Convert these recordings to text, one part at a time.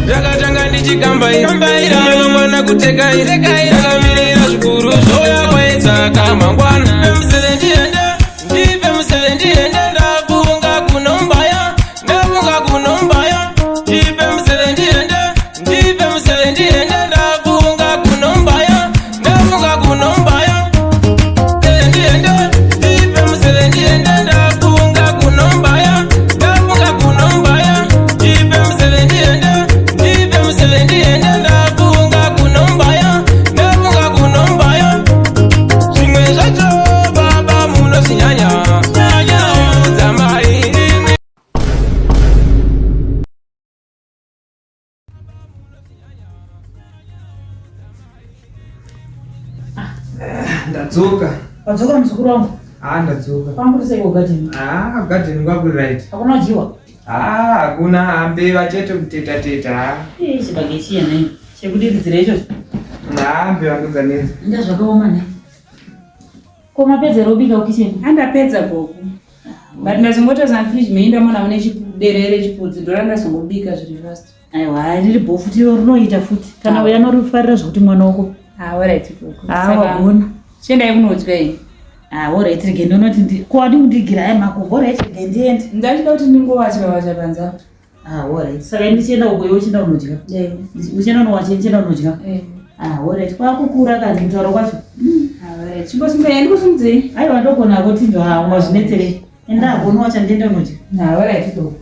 Ndakatanga ndichikambaira mangwana kutekaira ndakamirira zvikuru zvouya kwaedza kamangwana pemuseve ndiende ndipe museve ndiende ndafunga kunombaya ndafunga kunombaya ndipe museve ndiende ndipe museve ndiende ndafunga kunombaya ndafunga kunombaya ndiende ndipe museve ndiende ndafunga kunombaya ndafunga kunombaya ndipe museve ndiende ndipe museve ndiende ndafunga kunombaya ndafunga kunombaya zvimwe zvacho baba munozvinyanya nyanya mai imwe. Ndadzoka. Wadzoka muzukuru wangu. Ah, ndadzoka. Kwangu sei kugadheni? Ah, garden kwakuri right. Hakuna kujiwa. Ah, hakuna mbeva chete kuteta teta. Eh, chibage chiya nhai. Chekudiridzira ichocho. Ah, mbeva ndodzanetsa. Inga zvakaoma nhai. Ko mapedza here kubika kukicheni? Andapedza gogo. But ndazongotoza mufridge menyu ndamona mune chiderere chipudzi ndora ndazongobika zviri fast. Aiwa, riri bho futi iro rinoita futi. Kana uya anorifarira zvekuti mwana wako. Ah, alright gogo. Ah, wagona. Chiendai kunodya ini. Ah, alright rege ndonoti ndi ko wadi kundigira aya makumbo alright rege ndiende. Ndachida kuti ndingowacha wacha panze apo. Ah, alright. Saka ini ndichienda uko iwe uchienda kunodya. Eh. Uchienda unowacha ndichienda kunodya. Eh. Ah, alright. Kwakukura kani kutaura kwacho. Ah, alright. Chimbosimukai ndikusimudzei. Aiwa ndogona kuti ndo wazvinetserei. Enda hako unowacha ndiende unodya. Ah, alright gogo.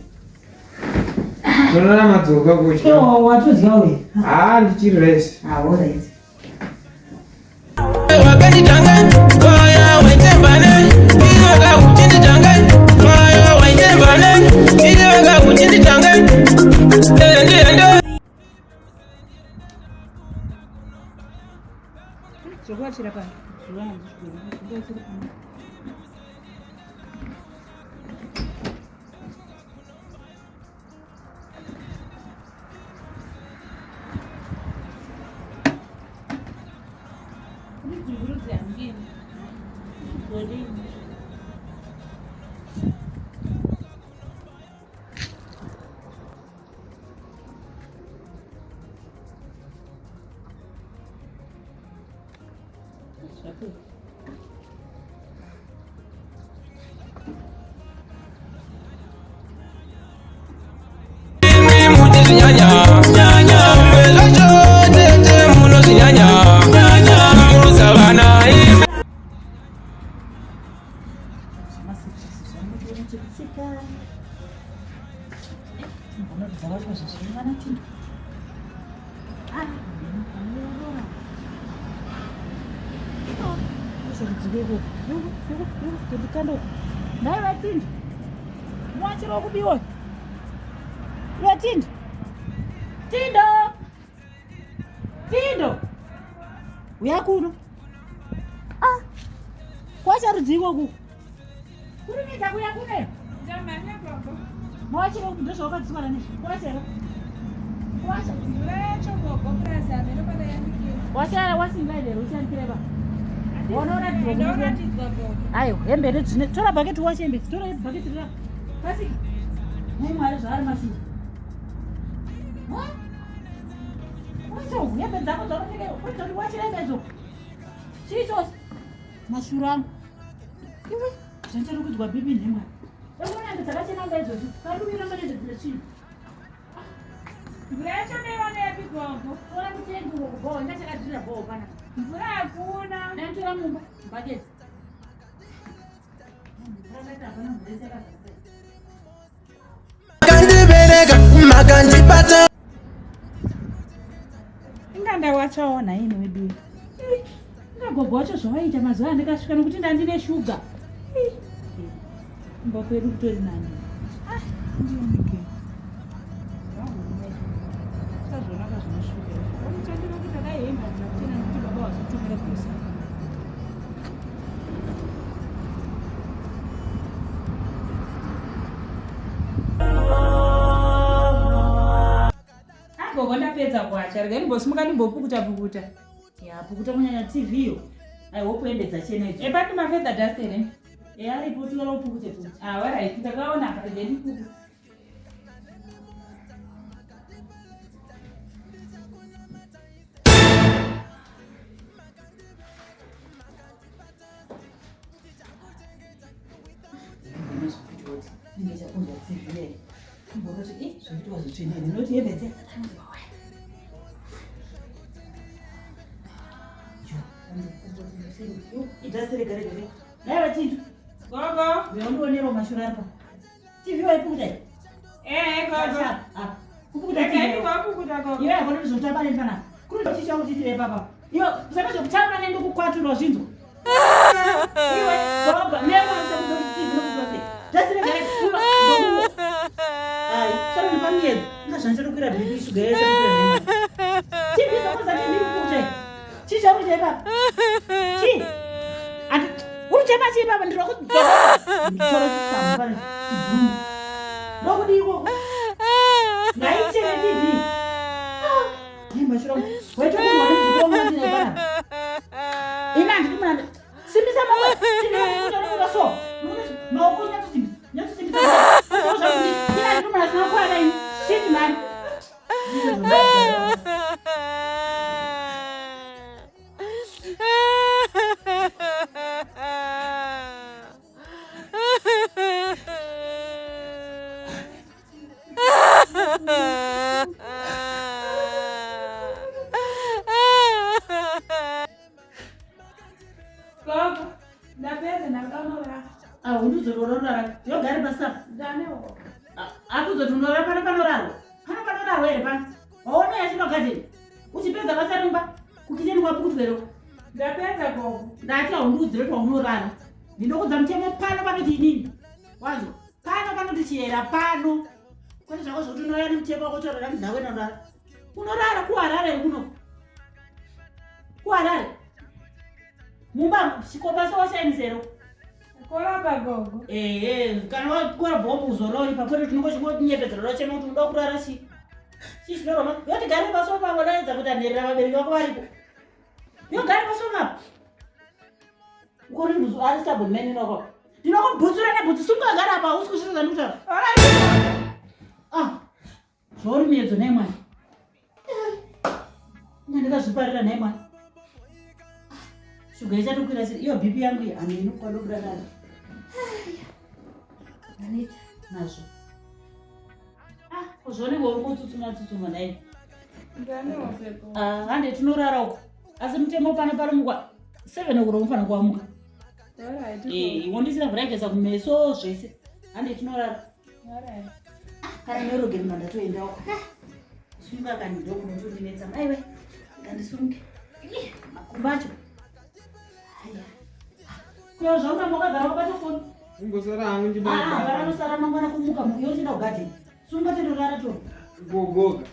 Unoona madzoka kudya. Iwo watodya uyu. Ah, ndichiri right. Ah, alright. Wakanditanga waya waitembane iwaka uchinditanga waya waitembane iwaka uchinditanga ndiende. Zvekuwachira pano. Zuva handizvigoni. Zvekuwachira pano. Nhai vatindi mwachiro wekubiwa iwe tindo tindo tindo uya kuno ah kwacharudziko kuku kurumidza kuya kuno mwachiro ndozvawakadzikwana nezvo kwachero kwacha wacha wasingaidero uchanikira ba unoratidza aiwa hembe nedzvine tora bhaketi wache hembe tora bhaketi rira kasi mumwari zvaari mashura wacha uku hembe dzako dzaunopfeka kwete kuti wachira hembe idzo chii chose mashura angu iwe zvandichari kudzwa bibi nhemwari ekuona hembe dzakachena kunga idzodzo parikumiramba nehembe dzine tsvina Mvura yacho ndaiwanepi gogo? Tora kutengi uko kubhowa inga chakadhirira bhowa pana. Mvura hakuna. Ndanditora mumba bhaketi. Makandibereka, makandibata. Inga ndawachawo nhaini wedu. Inga gogo wacho zvawaiita mazuva andikasvika nokuti ndandine shuga. Kumba kwedu kutori nani. Ah, ndioneke. Sazvonaka zvinoshuga. Unichandira kuti dai hembe dzakuchena nekuti baba vazotumira kusa. Agogo ndapedza kuwacha regai ndimbosimuka ndimbopukuta pukuta. Ya pukuta kunyanya TV yo. I hope hembe dzachena idzo. Epati mafedha dust here? Eh, aripo tora upukute pukute. Ah, alright, ndakaona apa regai ndipukute. Ndinge chakunzwa TV here. Kumboti eh zvinoitwa zvitsvene ndinoti hembe dze. Idhasi rega rega rega. Dai vachinja. Gogo. Uyondionerawo mashura ari pa. TV waipukuta here? Eh, gogo. Ah, kupukuta TV. Regai ndikuvapukuta gogo. Iwe hakuna zvotamba neni panapa. Kuri chicha kuti tire papa. Iwe usada zvekutamba neni ndokukwatura zvinzwa. Iwe gogo newe usada kuti TV nokupukuta sei. Dhasi rega rega. Iwe ndoku. Ai, sara ndipamiedzo. Inga zvandichatokwira BP shuga yese kukwira nhema. TV zvako za TV kupukuta. Chii chauri kuita ipapa? Chii? Ati uri kuchema chii ipapa? Ndiri kudzoka. Nditore chikamu pane chibhuru. Ndokudii ikoko? Ngaicheme TV. Ah, Nhai mashura. Waita kurwa nemuzukuru wangu ndine panapa. Ini handidi munhu andi- Simbisa maoko. Simbisa maoko so. Maoko nyatsosimbisa. Nyatsosimbisa. Maoko zvakuti. Ini handidi munhu asina kukwana ini. Shit man. Gogo, ndapedza ndakuda kunorara. Ah, unduzoti unorara. Yogari pasi apa. Ndanewo. Akuzoti unorara pano panorarwa. Pano panorarwa here pano? Waona yachinogadheni. Uchipedza basa rumba kukicheni kwapukutwero. Ndapedza gogo. Ndati haundiudzire kuti waunorara. Ndinokudza mutemo pano panoti inini. Wanzwa? Pano panoti chiyera pano. Kwete zvako zvekuti unorara nemutemo wako utorara muzako inorara. Unorara kuHarare here kuno? KuHarare. Mumba chikopa sewashainizero. Korapa gogo. Ehe, kana wakora bhombu uzorori pakwete tinongochinyepedzera rochema kuti unoda kurara chii. Chii chinoroma? Yoti gare pasofa vodaidza kuti anherera vabereki vako varipo. Yogare pasofa apa. Ukori mbuzu ari stubborn man inoko. Ndinokubhutsura nebhutsu sunga gara apa hausi kusvika zvandikutaura. Ah, zvauri miedzo nhai mwana. Inga ndakazviparira nhai mwana. Shuga ichatokwira sei? Iyo BP yangu iyi hameno kwanobuda nayo. Ndaneta nazvo. Ah, ko zvaunenge uri kutsutsumwa tsutsumwa nhai. Ndanewo gogo. Ah, hande tinorara uko. Asi mutemo pano paromukwa 7 o'clock unofanira kuwamuka. Alright. Eh, wondisira mvura yekugeza kumeso zvese. Hande tinorara. Alright. Kana nerogeni mandatoendawo. Kusunga kani ndokunotondinetsa. Aiwe, ngandisunge. Ih, Makumbo acho. Haya. Kuya zvauramba wakagara wakabata foni. Kungosara hangu Ah, ndibata. varanosara mangwana kumuka mukuyo uchienda kugadheni. Sunga tendorara to. Gogoga.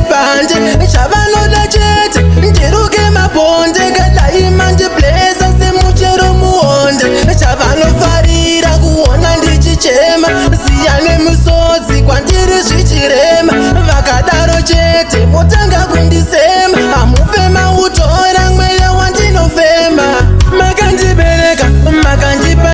Panje chavanoda chete ndiruke mabonde kadai mandiblesa semuchero muonde chavanofarira kuona ndichichema ziya nemisodzi kwandiri zvichirema vakadaro chete motanga kundisema hamufe mautora mweya wandinofema makandibereka makandipa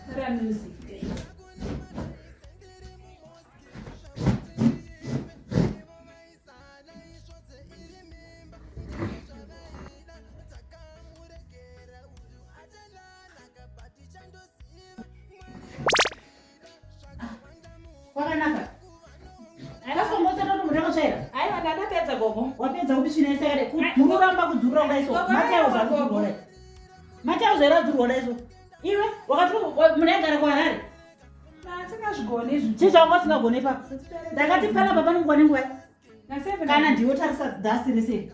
Para music. Kwakanaka. Akasombosa toto munhu akatsvaira. Aiwa ndakapedza gogo. Wapedza kupi svina yese yakadai? Kudzurura mba kudzurura kudai so. Gogo, Matauza gogo. akudzurwa kudai. Matauza here adzurwa kudai so. Iwe wakati munhu aigara kuHarare. Ndasingazvigoni izvi. Chii chawanga usingagoni ipapo? Ndakati panapa panonguva nenguva. Na seven. Kana ndiwe tarisa dhasi rese.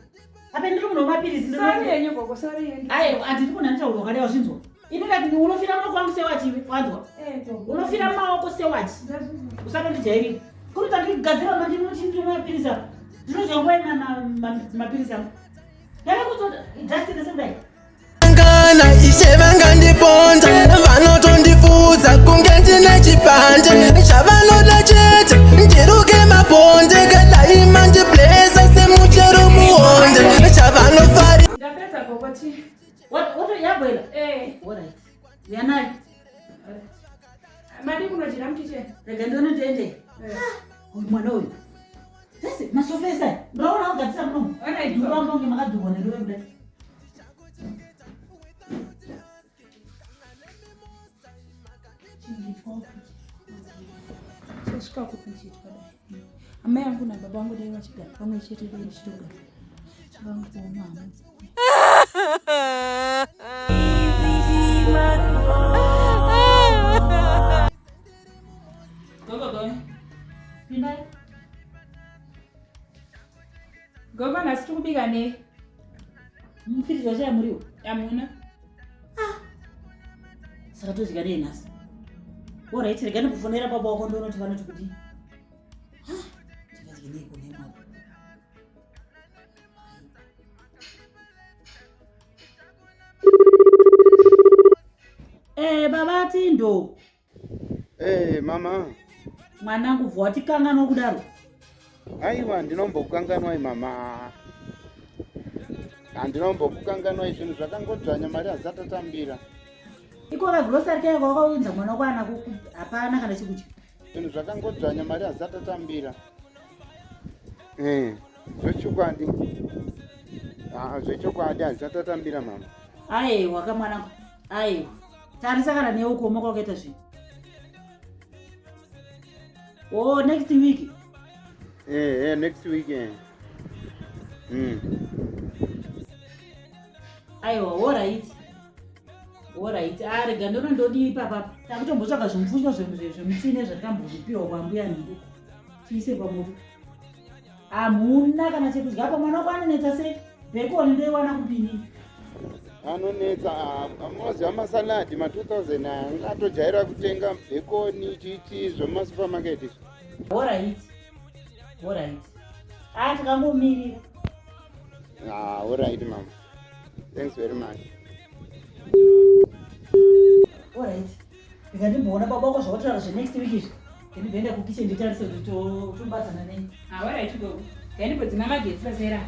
Apa ndiri munhu wemapirisi. Sorry yenyu gogo, sorry yenyu. Aiwa, handidi munhu anotaura wakadai wazvinzwa. Ini ndati unofira mumaoko angu sewachi iwe, wanzwa? Eh gogo. Unofira mumaoko sewachi. Ndazvizwa. Usatondijairii. Kuri kuti ndigadzira mandinoti ndiri mapirisi apa. Ndinoziva nguva ina mapirisi angu. Kana ishe vangandiponda vanotondifudza kunge ndine chipande chavanoda chete ndiruke maponde kadai mandiblesa semuchero muonde chavanofari Ndapedza gogo ti. Yabwela. Eh. Alright. Uya nayo. Madi kunodyira mukicheni. Rega ndione ndiende. Eh. Uyu mwana uyu. Tese masofesa. Ndaona wakagadzira muno. Alright. Nduramba kunge makadzurwa nerove kudai. Chasvika kupi ndichitwa dai. Amai angu nababa vangu dai vachigara pamwe chete dai ndichitogara. Vangooma hama. Gogo gogo. Pindai. Gogo nhasi tiri kubika nei? Mufiriji wachaya muriwo. Hamuna. Saka todya nei nhasi? Alright, rega ndikufonera baba wako ndione kuti vanoti kudii. Ah, ndingadye nei kune mwana? Eh, baba Tindo. Hey, mama. Mwanangu bva watikanganwa kudaro. Aiwa, ndinombokukanganwai mama. Handinombokukanganwai, zvinhu zvakangodzvanya, mari hazisati tatambira. Iko kagrosari kaya kwakaunza mwana kwana hapana kana chekudya. Zvinhu zvakangodzvanya, mari hazisati tatambira. Eh, zvechokwadi. Ah, zvechokwadi hazisati tatambira mama. Aiwa ka mwanangu, aiwa. Tarisa kana newe kuoma kwakaita zvinhu. Oh, next week. Eh, eh, next week. Eh. Aiwa, alright. Alright. Ah, rega ndono ndodii ipapa. Takutombotsvaga zvimupfushwa zvemutsine zvatambopiwa kwambuya nhingo. Tiise pamoto. Hamuna kana chekudya apa mwana wako anonetsa sei? Bhekoni ndoiwana kupini? Anonetsa, munoziva masaladi ma 2000 aya atojaira kutenga bhekoni chichi zvemasupermarket izvi. Alright. Alright. Ah, takangomirira. Ah, alright mama. Thanks very much. Alright. Rega ndimboona baba wako zvawataura zvenext week izvi. Ndimboenda kukitchen nditarise kuti tobatsana nei. Ah, alright gogo. Ngaindimbodzima magetsi pasera.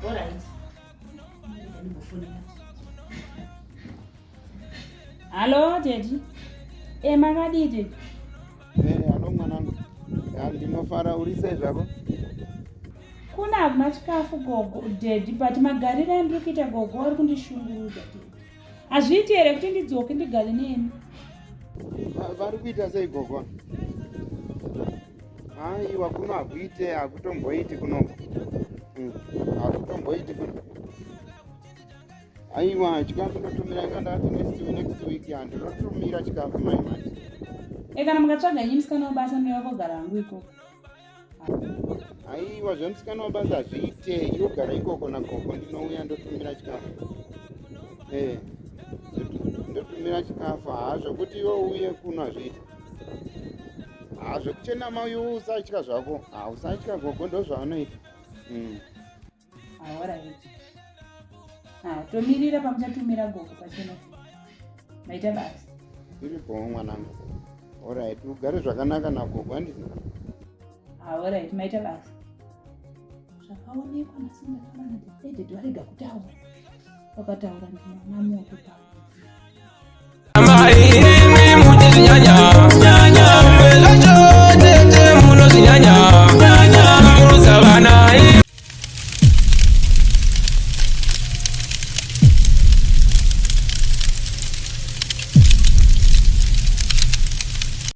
Alright. Rega ndimbofonera. Hallo daddy. Eh, makadii daddy? Eh, hello mwanangu. Ah, ndinofara, uri sei zvako? Kuna hakuna chikafu gogo daddy, but magariro andiri kuita gogo ari kundishungurudza daddy. Hazviiti here kuti ndidzoke ndigare nemi? Vari kuita sei gogo? Aiwa, kuno hakuite, hakutomboiti kuno. Hakutomboiti kuno. Aiwa, chikafu ndotumira, inga ndati next week handinotumira chikafu mai manje. E, kana mukatsvaga nyi musikana webasa ndouya kogara hangu ikoko. Aiwa, zvemusikana webasa hazviite, iwe gara ikoko nagogo, ndinouya ndotumira chikafu. Eh, ndotumira chikafu, haa zvokuti iwe uye kuno hazviite. Haa zvekuchenama uyu usatya zvako, haa usatya gogo ndozvaanoita. Alright. Ah, tomirira pamuchatumira gogo pachena. Maita basa. Iripo mwanangu. Alright, ugare zvakanaka nagogo handiti? Alright, maita basa. Zvakaonekwa nhasi ndataura nadaddy varega kutaura. Vakataura ndinoona moto pano.